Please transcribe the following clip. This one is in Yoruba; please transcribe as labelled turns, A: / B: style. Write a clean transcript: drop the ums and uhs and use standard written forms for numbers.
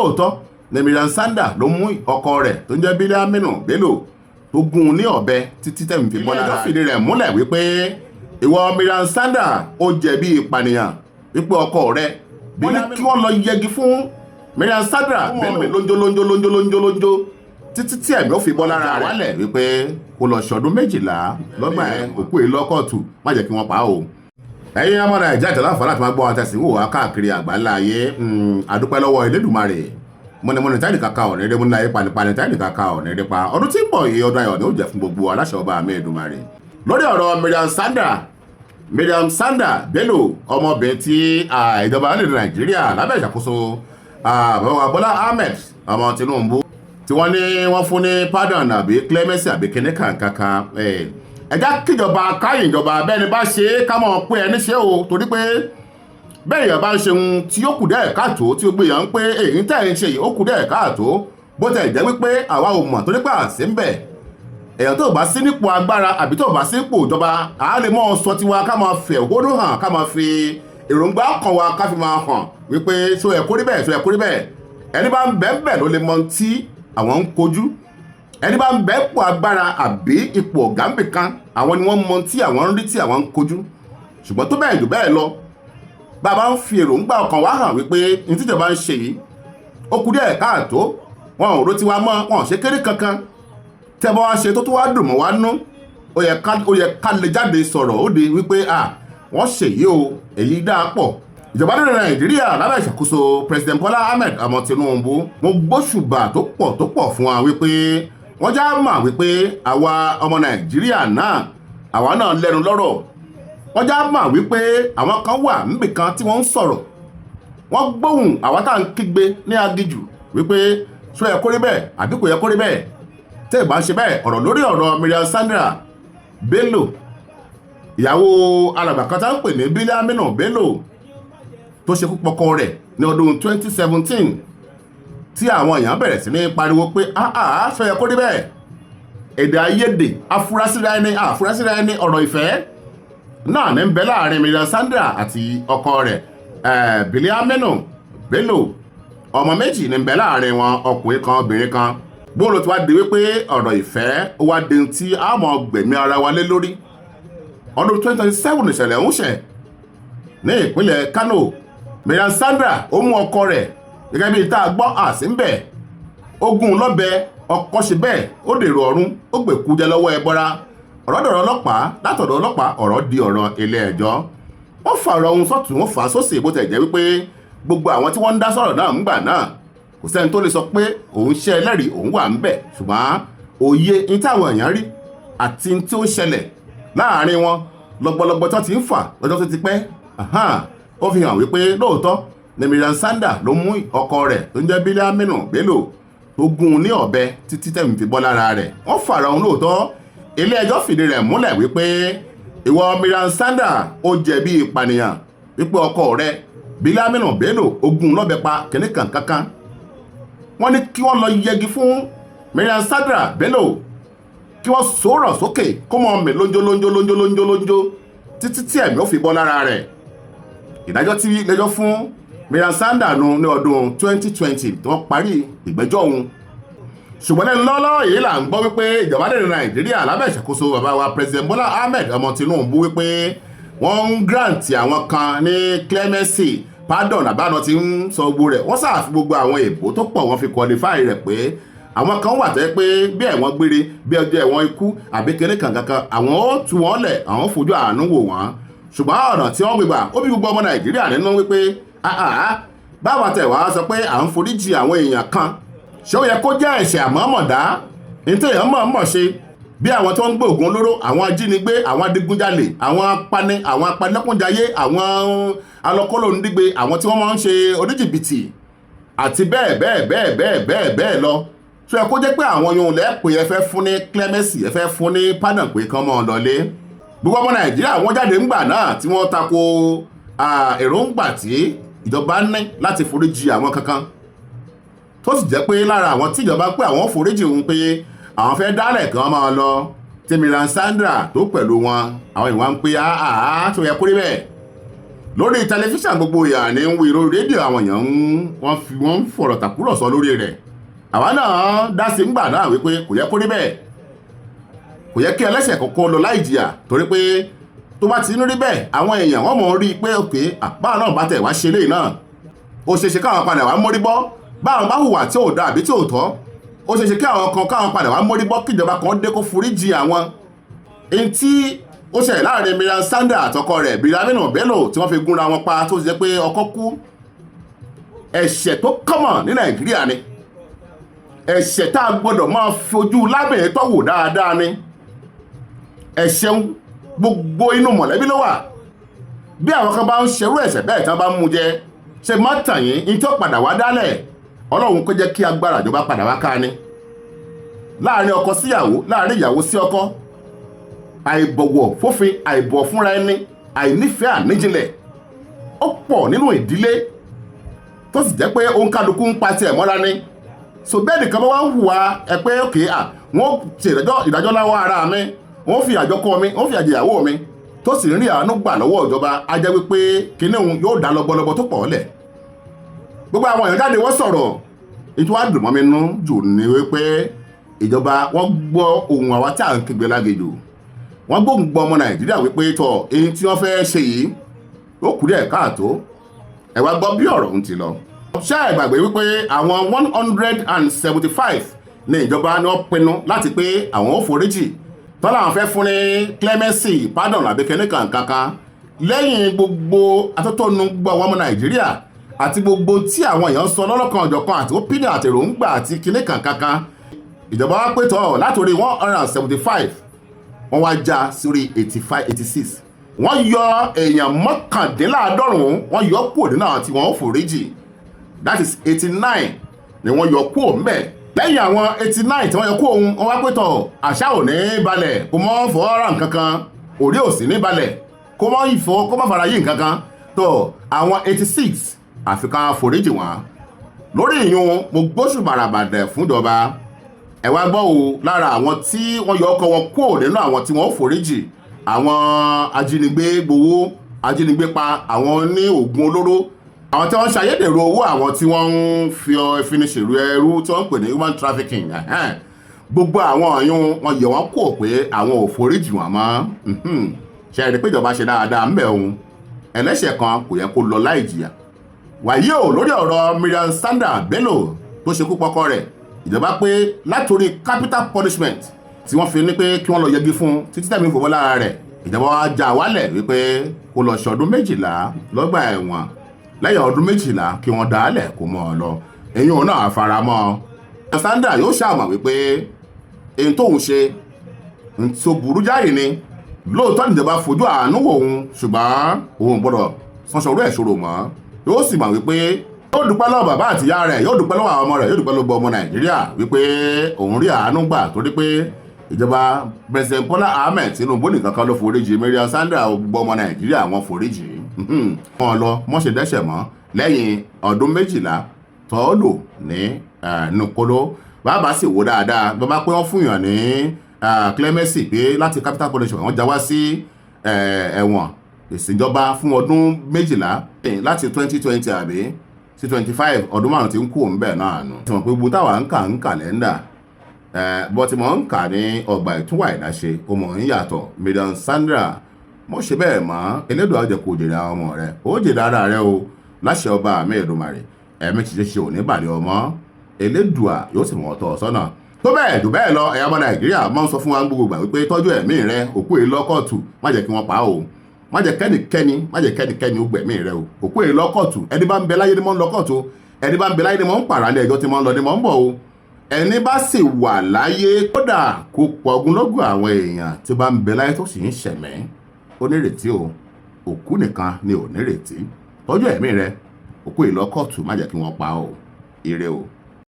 A: Lóòótọ́ ni Miriam Sanda ló mú ọkọ rẹ̀ tó ń jẹ́ Biliaminu Bello tó gún un ní ọ̀bẹ títí tẹ̀mí fi bọ́ lára. Ilé ẹjọ́ fìdí rẹ̀ múlẹ̀ wípé ìwọ Miriam Sanda, ó jẹ̀bi ìpànìyàn, wípé ọkọ rẹ̀. Wọ́n ní kí wọ́n lọ yẹgi fún Miriam Sandra Bello lóńjó lóńjó lóńjó lóńjó lóńjó títí tí ẹ̀mí ó fi bọ́ lára rẹ̀ wálẹ̀, wípé kó lọ ṣọdún 12 lọ́gbà ẹ̀. Òkú èlò kóòtù, má jẹ́ kí wọ́n pa á o. Ẹ̀yin ọmọ Nàìjíríà tẹ̀lé àǹfààní àti máa gbọ́ wọn tẹ̀sí wò wá káàkiri àgbáńlá ayé, àdúpẹ́ lọ́wọ́ Elédùmarè. Mọ̀nìmọ̀nì táyì kàkà ọ̀nà eré múnú ayé, panipani táyì kàkà ọ̀nà eré pa. Ọdún tí ń bọ̀ yìí, ọdún ayọ̀ ni ó jẹ́ fún gbogbo aláṣẹ ọba àmì Èdùmarè. Lórí ọ̀rọ̀ Miriam Sanda, Miriam Sanda Bello, ọmọbìnrin tí ìjọba orílẹ̀-èdè Nàìjíríà lábẹ́ ìṣàkóso bàbá wa Bọ́lá Ahmed ọmọ Tinubu tí wọ́n ní wọ́n fún ní pardon àbí clemency àbí kíní kankankan, ẹ̀já kíjọba káyìn ìjọba bẹ́ẹ̀ ni bá ṣe é ká mọ̀ pé ẹni ṣe o, torí pé bẹ́ẹ̀ yẹn bá ń ṣe ohun tí ó kù díẹ̀ káàtó, tí ó gbé yàn ń pé èyí tẹ́ ẹ̀ ń ṣe yìí, ó kù díẹ̀ káàtó, bó tẹ̀ jẹ́ wípé àwa ò mọ̀, torí pé àṣẹ ń bẹ̀. Èèyàn tó bá sí nípò agbára àbí tó bá sí nípò ìjọba, à á lè mọ́ sọ tiwa, ká máa fẹ̀ òhónú hàn, ká máa fi èròǹgbà ọkàn wa ká fi máa hàn wípé ṣó yẹ kó rí bẹ́ẹ̀, ṣó yẹ kó rí bẹ́ẹ̀. Ẹni bá ń bẹ́ ń bẹ̀ ló lè mọ tí àwọn ń kojú. Ẹni bá ń bẹ́ pò agbára àbí ipò ọ̀gá ń bì kan, àwọn ni wọ́n mọ tí àwọn ń rí, tí àwọn ń kojú. Ṣùgbọ́n tó bẹ́ẹ̀ jù bẹ́ẹ̀ lọ, bàbá ń fi èròǹgbà ọkàn wa hàn wípé ní tíjọba ń ṣe yìí, ó kù díẹ̀ káàtó, wọn ò ro tiwa mọ́, wọn ò ṣe kéré kankan. Tẹ́ bá wá ṣe tó tó wá dùn mọ́ wá nú, ó yẹ ká lè jáde sọ̀rọ̀ ó di wípé à wọ́n ṣèyí o, èyí dáa pọ̀. Ìjọba nínú Nàìjíríà lábẹ́ ìṣàkóso President Bola Ahmed ọmọ Tinubu, mo gbóṣùbà tó pọ̀ tó pọ̀ fún wa wípé wọ́n já mà wípé àwa ọmọ Nàìjíríà náà, àwa náà lẹ́nu lọ́rọ̀. Wọ́n já mà wípé àwọn kan wà níbì kan tí wọ́n ń sọ̀rọ̀, wọ́n gbóhùn àwa tá à ń kígbe ní aginjù wípé ṣó yẹ kó rí bẹ́ẹ̀ àbí kò yẹ kó rí bẹ́ẹ̀, tẹ́ ẹ̀ bá ń ṣe bẹ́ẹ̀. Ọ̀rọ̀ lórí ọ̀rọ̀ Miriam Sandra Bello, ìyàwó alàgbà kan tá ń pè ní Biliaminu Bello, tó ṣekú pọkọ rẹ̀ ní ọdún 2017, tí àwọn èèyàn bẹ̀rẹ̀ sí ní pariwo pé áá, ṣó yẹ kó rí bẹ́ẹ̀? Èdè àìyedè, afurasíra ẹni, àfurasíra ẹni, ọ̀rọ̀ ìfẹ́ náà ní ń bẹ láàrin Miriam Sandra àti ọkọ rẹ̀, Biliaminu Bello. Ọmọ méjì ní ń bẹ láàrin wọn, ọkùnrin kan, obìnrin kan. Bóòlù tí wàá di wípé ọ̀rọ̀ ìfẹ́ ó wá di tí a mọ̀ gbẹ̀mí ara wa lé lórí. Ọdún 2027 ìṣẹ̀lẹ̀ ń ṣẹ̀ ní ìpínlẹ̀ Kano. Miriam Sandra ó mú ọkọ rẹ̀ gẹ́gẹ́ bíi tá a gbọ́ àsí ń bẹ̀, ó gún un lọ́bẹ, ọkọ ṣe bẹ́ẹ̀, ó dèrò ọ̀run, ó gbèkú jẹ lọ́wọ́ ẹbọra. Ọ̀rọ̀ dọ̀rọ̀ ọlọ́pàá, látọ̀dọ̀ ọlọ́pàá ọ̀rọ̀ di ọ̀rọ̀ ilé ẹjọ́. Wọ́n fa ọ̀rọ̀ ohun sọ́tún, wọ́n fà á sósì, bó tẹ̀ jẹ́ wípé gbogbo àwọn tí wọ́n ń dá sọ̀rọ̀ náà ń gbà náà, kò sẹ́ni tó lè sọ pé òun ṣe ẹlẹ́rìí, òun wà ń bẹ̀. Ṣùgbọ́n òye ní táwọn èèyàn rí àti tí ó ń ṣẹlẹ̀ láàrin wọn lọ́gbọ́lọ́gbọ́ tó ti ń fà lọ́jọ́ tó ti pẹ́, ó fi hàn wípé lóòótọ́ ni Miriam Sanda ló mú ọkọ rẹ̀ tó ń jẹ́ Biliaminu Bello tó gún un ní ọ̀bẹ títí tẹ̀mí fi bọ́ lára rẹ̀. Wọ́n fàrọ̀ òun lóòótọ́. Ilé ẹjọ́ fìdí rẹ̀ múlẹ̀ wípé ìwọ Miriam Sanda, ó jẹ̀bi ìpànìyàn, wípé ọkọ rẹ̀ Biliaminu Bello ó gún un lọ́bẹ pa kìnnìkan kankan. Wọ́n ní kí wọ́n lọ yẹgi fún Miriam Sandra Bello, kí wọ́n sọ̀rọ̀ sókè kó mọ̀ mí lóńjó lóńjó lóńjó lóńjó lóńjó títí tí ẹ̀mí ó fi bọ́ lára rẹ̀. Ìdájọ́ tí lẹ́jọ́ fún Miriam Sanda nu ní ọdún 2020 tí wọ́n parí ìgbẹ́jọ́ òun. Ṣùgbọ́n lẹ́nu lọ́lọ́ yìí là ń gbọ́ wípé ìjọba lẹ́nu Nàìjíríà lábẹ́ ìṣàkóso bàbá wa President Bola Ahmed ọmọ Tinubu wípé wọ́n ń grant àwọn kan ní clemency, pardon, àbáná tí ń sọ gbogbo rẹ̀. Wọ́n sàfi gbogbo àwọn èèbó tó pọ̀, wọ́n fi qualify rẹ̀ pé àwọn kan wà tẹ́ pé bí ẹ̀wọ̀n gbére, bí ọjọ́ ẹ̀wọ̀n ikú àbí kéré kankan, àwọn ó tú wọn lẹ̀, àwọn fojú àánú wò wọ́n. Ṣùgbọ́n ọ̀nà tí wọ́n gbégbà, ó bí gbogbo ọmọ Nàìjíríà nínú wípé báwa tẹ̀ wá sọ pé à ń foríjì àwọn èèyàn kan, ṣé ó yẹ kó jẹ́ ẹ̀ṣẹ̀ àmọ́mọ̀dá ní tí èèyàn mọ̀ọ́mọ̀ ṣe, bí àwọn tó ń gbóògùn olóró, àwọn ajínigbé, àwọn adigunjalè, àwọn apani, àwọn apanilẹ́kúnjayé, àwọn alọ́kọ́lóńdígbe, àwọn tí wọ́n máa ń ṣe oníjìbìtì àti bẹ́ẹ̀ bẹ́ẹ̀ bẹ́ẹ̀ bẹ́ẹ̀ bẹ́ẹ̀ bẹ́ẹ̀ lọ? Ṣé ẹ kó jẹ́ pé àwọn yòówù lẹ́pẹ́ ẹ fẹ́ fún ní clemency, ẹ fẹ́ fún ní pardon pé kán mọ́ ọ lọlé? Gbogbo ọmọ Nàìjíríà wọ́n jáde ńgbà náà tí wọ́n tako èròǹgbà tí ìjọba ní láti foríjì àwọn kankan, tó sì jẹ́ pé lára àwọn tí ìjọba pé àwọn foríjì òun pé àwọn fẹ́ dálẹ̀ kí wọ́n máa lọ, tí Miriam Sandra tó pẹ̀lú wọn, àwọn ìwà ń pé àá, tó yẹ kó rí bẹ́ẹ̀? Lórí tẹlifíṣàn, gbogbo ìyà ní ń wí, lórí rédíò, àwọn èèyàn ń wọ́n fi wọ́n ń fọ̀rọ̀ tàkúrọ̀sọ lórí rẹ̀. Àwa náà dá sí ńgbà náà wípé kò yẹ kó rí bẹ́ẹ̀, kò yẹ kí ẹlẹ́ṣẹ̀ kọ́kọ́ lọ láì jìyà, torí pé tó bá ti ń rí bẹ́ẹ̀, àwọn èèyàn wọ́n mọ̀ ń rí i pé òkè àbá náà bá tẹ̀ wá ṣe léyìí náà, ó ṣeé ṣe káwọn padà wá mórí bọ́. Báwọn bá hùwà tí ò dáa àbí tí ò tọ́, ó ṣeé ṣe kí àwọn kan káwọn padà wá mórí bọ́, kíjọba kan dé kó foríjì àwọn. Èyí tí ó ṣẹlẹ̀ láàrin Miriam Sanda àtọkọ rẹ̀ Bilyaminu Bello, tí wọ́n fi gúnra wọn pa, tó ti jẹ́ pé ọkọ kú, ẹ̀ṣẹ̀ tó common ní Nàìjíríà ni. Ẹ̀ṣẹ̀ tá a gbọ́dọ̀ máa fojú lábẹ́ tọ́wò dáadáa ni. Ẹ̀ṣẹ̀ gbogbo inú mọ̀lẹ́bí ló wà. Bí àwọn kan bá ń ṣerú ẹ̀ṣẹ̀ bẹ́ẹ̀, tí wọ́n bá ń mú jẹ, ṣe má tàn yín ní tí ó padà wá dálẹ̀, Ọlọ́run kó jẹ́ kí agbára ìjọba padà wá ká ni. Láàrin ọkọ síyàwó, láàrin ìyàwó sí ọkọ, àìbọ̀wọ̀ fófin, àìbọ̀ fúnra ẹni, àìnífẹ̀ẹ́ àníjìnlẹ̀, ó pọ̀ nínú ìdílé, tó sì jẹ́ pé òǹkàlùkù ń pa tiẹ̀ mọ́ra ni. So bẹ́ẹ̀ nìkan bá wá ń hùwà ẹ pé òkè à wọ́n ṣe ìdájọ́ láwọ́ ara mi, wọ́n fi àjọkọ mi, wọ́n fi àjẹyàwó mi, tó sì ń rí àánú gbà lọ́wọ́ ìjọba, á jẹ́ wípé kinní òun yóò dá lọ́gbọ́lọ́gbọ́ tó pọ̀ ọ́lẹ̀. Gbogbo àwọn èèyàn jáde, wọ́n sọ̀rọ̀. Ètò àdùn mọ́ mi nú jù ní wípé ìjọba, wọ́n gbọ́ ohùn àwa tí à ń kígbe lágejò, wọ́n gbóhùn gbọ́ ọmọ Nàìjíríà wípé tọ̀, èyí tí wọ́n fẹ́ ṣe yìí, ó kù díẹ̀ káàtó. Ẹ wá gbọ́ bí ọ̀rọ̀ ń ti lọ. Ṣé ẹ gbàgbé wípé àwọn 175 ní ìjọba ni wọ́n pinnu láti pé àwọn ò foríjì, tọ́lá àwọn fẹ́ fún ní clemency, pardon àbí kíní kankan, lẹ́yìn gbogbo atótónu gbọ́ àwọn ọmọ Nàìjíríà àti gbogbo tí àwọn èèyàn sọ lọ́lọ́kan ọ̀jọ̀kan àti opinion àti èròǹgbà àti kíní kankan? Ìjọba wa pé tọ́, látòrí 175, wọ́n wá já sórí 85, 86. Wọ́n yọ èèyàn 99, wọ́n yọ kúrò nínú àwọn tí wọ́n foríjì. That is 89 ni wọ́n yọ kúrò ńbẹ̀. Lẹ́yìn àwọn 89 tí wọ́n yọ kúrò òun, wọ́n wá pé tọ̀, àṣà ò ní balẹ̀ kó mọ́ fọ́ọ́rà nǹkankan, òrí ò sí ní balẹ̀ kó mọ́ ìfọ́, kó mọ́ fara yí nǹkankan tó. Àwọn 86, àfi ká foríjì wọn. Lórí ìyún, mo gbóṣùbà ràbàdẹ̀ fúnjọba. Ẹ wá gbọ́ o, lára àwọn tí wọ́n yọ ọkọ̀ wọn kúrò nínú àwọn tí wọ́n foríjì, àwọn ajínigbé gbowó, ajínigbé pa, àwọn ní oògùn olóró, àwọn tí wọ́n ń ṣayédèrú owó, àwọn tí wọ́n ń fi ìfiniṣèrú ẹrú tí wọ́n ń pè ní human trafficking, gbogbo àwọn ọ̀yún, wọn yọ wọ́n kúrò pé àwọn ò foríjì wọn mọ́. Ṣe é rí pé ìjọba ṣe dáadáa ńbẹ̀ òun? Ẹlẹ́ṣẹ̀ kan kò yẹ kó lọ láì jìyà. Wàyí o, lórí ọ̀rọ̀ Miriam Sanda Bello tó ṣekú pọkọ rẹ̀, ìjọba pé látòrí capital punishment tí wọ́n fi ní pé kí wọ́n lọ yẹgi fún títí tẹ̀mí fòwọ́ lára rẹ̀, ìjọba wa já wálẹ̀ wípé kó lọ ṣọdún 12 lọ́gbà ẹ̀wọ̀n. Lẹ́yìn ọdún 12, kí wọ́n dálẹ̀ kó mọ́ ọ lọ. Èyí òun náà faramọ́. Sanda yóò ṣàmọ̀ wípé èyí tóun ṣe ń tó burú jáì ni. Lóòótọ́ níjọba fojú àánú wò òun, ṣùgbọ́n òun gbọ́dọ̀ sanṣọrú ẹ̀ ṣòro mọ́. Yóò sì mọ̀ wípé yóò dúpẹ́ lọ́wọ́ bàbá àti ìyá rẹ̀, yóò dúpẹ́ lọ́wọ́ àwọn ọmọ rẹ̀, yóò dúpẹ́ lọ́wọ́ ọmọ Nàìjíríà wípé òun rí àánú gbà, torí pé ìjọba President Bola Ahmed Tinubu nìkan kan ló foríjì Miriam Sanda. Gbogbo ọmọ Nàìjíríà, wọn foríjì wọn lọ mọ́ṣẹ́ dẹ́ṣẹ̀ mọ́ lẹ́yìn ọdún 12 tọ́ lò ní nukolo. Bàbá sì wò dáadáa, bàbá pé wọ́n fún yàn ní clemency, pé láti capital punishment wọ́n já wá sí ẹ̀wọ̀n ìsìnjọba fún ọdún 12, láti 2020 àbí sí 25, ọdún 5 tí ń kú òun bẹ́ẹ̀ náà nù. Tí wọ́n pé gbogbo táwa ń kà ń kàlẹ́ndà bọ́ tí mo ń kà ní ọgbà ìtúwà ìdáṣe, ó mọ̀ ń yàtọ̀. Miriam Sandra, mo ṣe bẹ́ẹ̀ mọ́. Elédùn àjẹ kò jèrè àwọn ọmọ rẹ̀, ó jèrè ara rẹ̀ o. Láṣẹ ọba àmì Èdùmàrè, ẹ̀mí ti ṣe ṣe òní bàlẹ̀ ọmọ. Elédùà yóò sì mọ̀ ọ́ tọ́ ọ sọ́nà tó bẹ́ẹ̀ jù bẹ́ẹ̀ lọ. Ẹ̀yà ọmọ Nàìjíríà máa ń sọ fún wa gbogbo ìgbà wípé tọ́jú ẹ̀mí rẹ. Òkú èyí lọ́kọ̀tù, má jẹ́ kí wọ́n pa á o. Má jẹ́ kẹ́nikẹ́ni, má jẹ́ kẹ́nikẹ́ni ó gbẹ̀mí rẹ o. Òkú èyí lọ́kọ̀tù. Ẹni bá ń bẹ láyé ni mọ́ ń lọ́kọ̀tù, ẹni bá ń bẹ láyé ni mọ́ ń pàrà ní ẹjọ́ tí mọ́ ń lọ ni mọ́ ń bọ̀ o. Ẹni bá sì wà láyé, kódà kó pọ̀ ogunlọ́gọ̀ àwọn èèyàn tí bá ń bẹ láyé tó sì ń ṣẹ̀mẹ́, ó nírètí o. Òkú nìkan ni ò nírètí. Tọ́jú ẹ̀mí rẹ. Òkú ìlọ́kọ̀tù, má jẹ́ kí wọ́n pa o. Ire o.